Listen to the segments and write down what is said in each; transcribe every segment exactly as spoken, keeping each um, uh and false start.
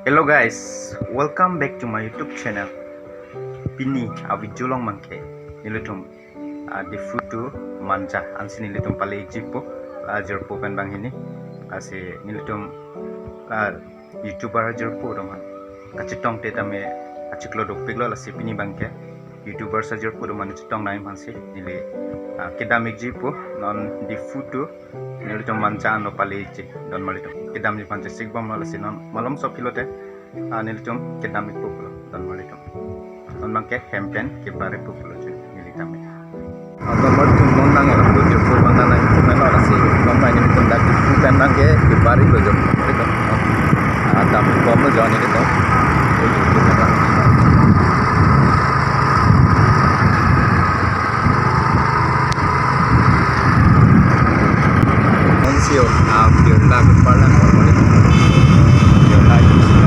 Hello guys, welcome back to my YouTube channel. Pini a-video along abangke nelitum, ah, Diphu to Manja ansi nelitum pale ikjipo, ah, jirpo pen banghini. Lasi nelitum, ah, YouTuber jirpo atum aphan kachetongte tame achiklo dopiklo, lasi pini abangke YouTuber ajirpo atum aphan chetong nangji aphansi neli, ah, kedam ikjipo. Non Diphu to nelitum Manja ano pale ikji, donmarlitum. Kedamji aphan chesik bomlo, lasi non malomso aphi lote, ah, nelitum kedam ikpo pulo, donmarlitum. Non abangke hem pen kebar ikpo pulo chun neli tame. Ah, donmarlitum, non abang lapu jirpo abang nangtum melo, lasi non abang nelitum dak Diphu pen abangke kebar iklo jo, donmarlitum. Ah, dam bomlo jo nelitum. Non si yo, ah, Birla keparlang, donmarlitum. Birla keparlang.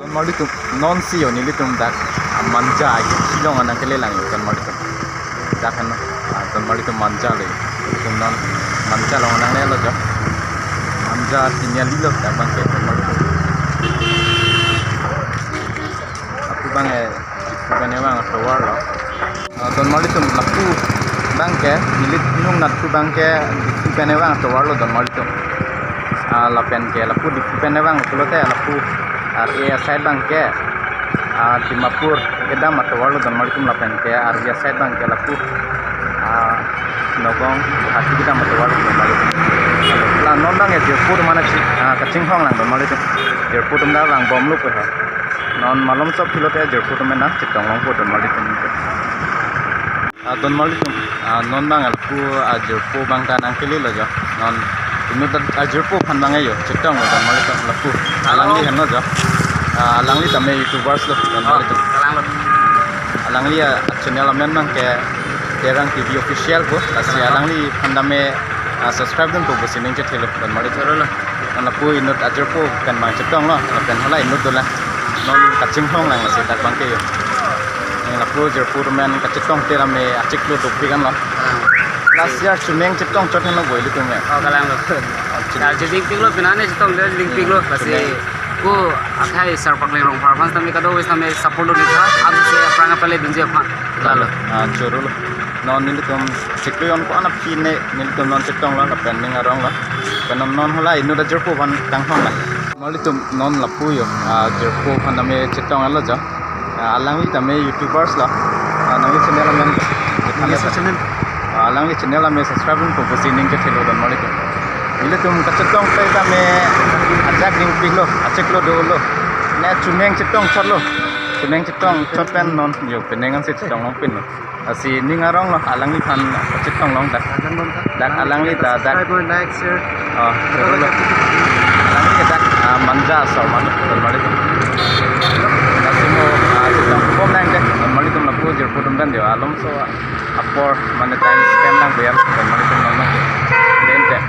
Donmarlitum, non si yo nelitum dak, ah, Manja akhilong anang kelelang yo, donmarlitum. Dak kan, ah, donmarlitum, Manja le. Nelitum non Manja along nanglelo jo. Manja tiniali lo dak abangke, donmarlitum. Lapu abang, eh, Diphu pen kevang atovar lo. Ah, donmarlitum, lapu abangke, nelitum nat pu abangke Diphu pen kevang atovar lo, donmarlitum. Ah, lapen ke lapu Diphu pen kevang pulote lapu R A aside abangke, ah, Dimapur kedam atovar lo, donmarlitum. Lapen ke R B aside abangke lapu, ah, Nagaon, Guwahati kedam atovar lo, donmarlitum. La non abangke jirpo atum aphan, ah, kachinghon lang, donmarlitum. Jirpo atum ta vang bomlo ko he. Non malomso aphi lote jirpo atum nangchetong longpo, donmarlitum. Ah, donmarlitum, ah, non abang lapu, ah, jirpo abang ta nangkelelo jo. Non inut ajirpo aphan abang yo chetonglo, donmarlitum, lapu. Alangli henlo jo. Ah, alangli tame YouTubers lo, donmarlitum. Oh, kalang lo. Alangli a-channel amen abangke Terang T V Official pu. Lasi alangli aphan tame, ah, subscribe dunpo pusi ning chethelo, donmarlitum. Choro lo. Non lapu inut ajirpo pen abang chetonglo, lapen hala inut dolang. Non kachinghon lang lasi dak abangke yo. Nang lapu jirpo atum aphan kachetongte tame achiklo dopik anlo. Ah. Last year chuneng chetong chot henlo bo ilitum ya. Oh, kalang lo. Ah, chun- Dak jiding piklo, pinane chetongte jiding piklo. Hmm, lasi chuneng. Ko akhai Sar Pakleng Rongphar aphan tame kado wes tame support lo ditha. Am se aphrang apale dunji aphan. Lalo. Ah, choro lo. Non nelitum chiklo jon ko-an aphi ne nelitum non chetonglo, lapen ning aronglo. Pen non, non hala inut ajirpo aphan kanghon lang. Donmarlitum, non lapu yo, ah, jirpo aphan tame chetonglo jo. Ah, alangli tame YouTubers lo. Ah, alangli channel amen. Yes, channel. Ah, alangli channel tame subscribe dunpo pusi ning chethelo, donmarlitum. Nelitum kachetongte tame ajak dingpiklo, achiklo dolo. Ne chuneng chetong chotlo. Chuneng chetong chot pen non yo penang ansi chetong longpinlo. Lasi ning aronglo, alangliphan chetong long dak. Dak alangli ta dak. Subscribe, like, share. Oh, choro lo. Alangli ke dak, ah, Manja asor man, donmarlitum. Lasi mo, ah, chetong bom nang ke, donmarlitum, lapu jirpo atum pen yo alomso apor mane time spend nang buyar, donmarlitum, non nang ke. Den te.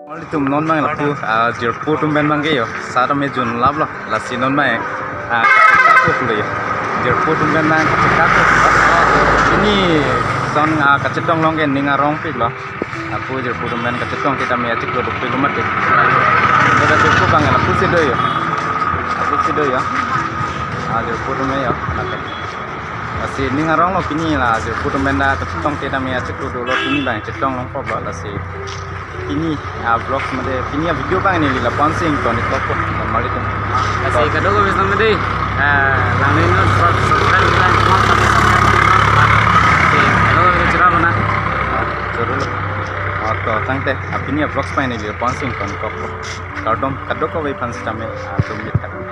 Nanglitum non abang lapu, ah, jirpo atum pen abang ke yo, sat ame junlaplo, lasi non abang, ah, kachekak ko pulo yo. Jirpo atum pen abang kachekak ko pulo. Pini son, ah, kachetong along ke ning arongpiklo. Lapu jirpo atum pen kachetong tame achiklo dopiklo mati. Dak jirpo abang lapusi do yo. Lapusi do yo. Ah, jirpo atum yo. Lake. Lasi ning aronglo pini la jirpo atum pen dak kachetong tame achiklo dolo, pini abang chetong longpoklo lasi. Pini a-vlogs mate pini a-video abang neli lapu-an si ington-ik kokpo, nanglitum. Lasi kadokave mate, eh, nanglitum subscribe, subscribe, subscribe, subscribe. Lasi kadokave chira mana. Choro. Oh, to tangte, ah, pini a-vlogs abang neli lapu-an si ington-ik kokpo. Kardom, kadokave aphan sitame, ah, tum bit kadom.